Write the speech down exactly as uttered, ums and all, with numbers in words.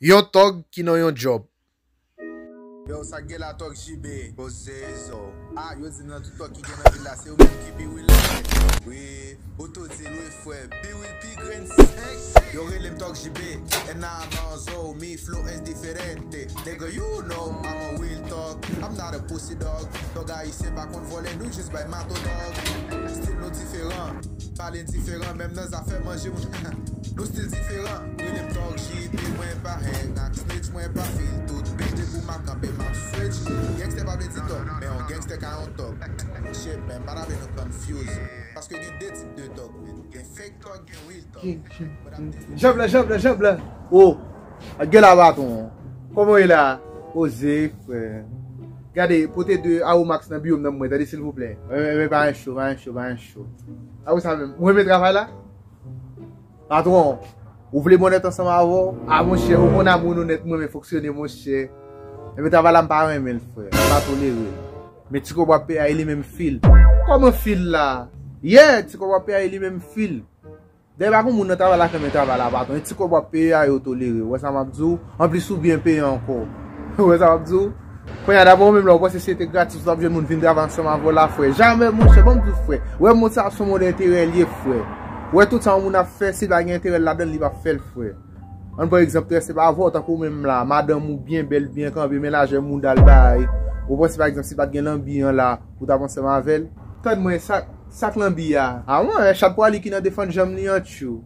Yon tòg ki nan yon djòb. Yo, sa k gen la, Tòg J B? Poze zo. Ah, yo di nan tout tòg ki gen nan vil la, se ou menm ki pi real la. Wi, ou tou di l wi, frè. Pi real, pi grenn senk. Yo rele m Tòg J B, and I'm on zo, mi flow es diferente. Nigga, you know I'm a real talk. I'm not a pussy dog. Tòg ayisyen pa konn vòlè, nou jis bay mato dog. Stil nou diferan. Pale diferan, menm nan zafè manje, moun. Nou stil diferan. Rele m Tòg J B, mwen pa hang ak snitch, mwen pa fil tout bitch. Depi w ma kanpe, m ap switch. Gangstè pa vle di tòg, men yon gangstè ka yon tòg. Shit, man, pa ta vle nou confuse. Paske gen de tip de tòg, wi. Gen fake tòg, gen real tòg. Janm la, janm la, janm la. Oh, ak gè la, baton. Kòman w ye la? Poze, frè. Gade, pote de Awo Max nan biwo m nan mwen, tande, silvouplè. Mwen, mwen, pa yon cho, pa yon cho, pa yon cho. A, ou sa menm. Ou renmen travay la? Patwon, ou vle m onèt ansanm avè w? A, monchè, ou konn a moun onèt, mwen renmen fonksyone, monchè. Enben, travay la, m pa renmen l, frè. M pa tolere l. Men ti kòb w ap peye a, e li menm fil. Kòman fil la? Yeah, ti kòb w ap peye a, e li menm fil. Dayè, pa gen moun nan travay la k renmen travay la, patwon. E ti kòb w ap peye a, yo tolere. Ou wè sa m ap di w? Anplis, ou byen peye ankò. Ou wè sa m ap di w? Kounye a, daprè ou menm la, ou panse si se te gratis, ou t ap jwenn moun vin travay ansanm avè w la, frè? Jamè, monchè, ban m di w, frè. Ou wè, mond sa a se yon mond enterè l ye, frè. Ou wè, tout sa yon moun ap fè, si l pa gen enterè l ladan l, li p ap fè l, frè. Ann pran egzanp, trè senp, avè w, tankou ou menm la, madanm ou byen bèl, byen kanpe, men lajè mouda l bay. Ou panse, pa egzanp, si pa t gen lanbi an la, ou t ap ansanm avè l? Tann mwen, sa, sa k lanbi a? A, mwen, chat pwali ki nan defann janm li an, tchou.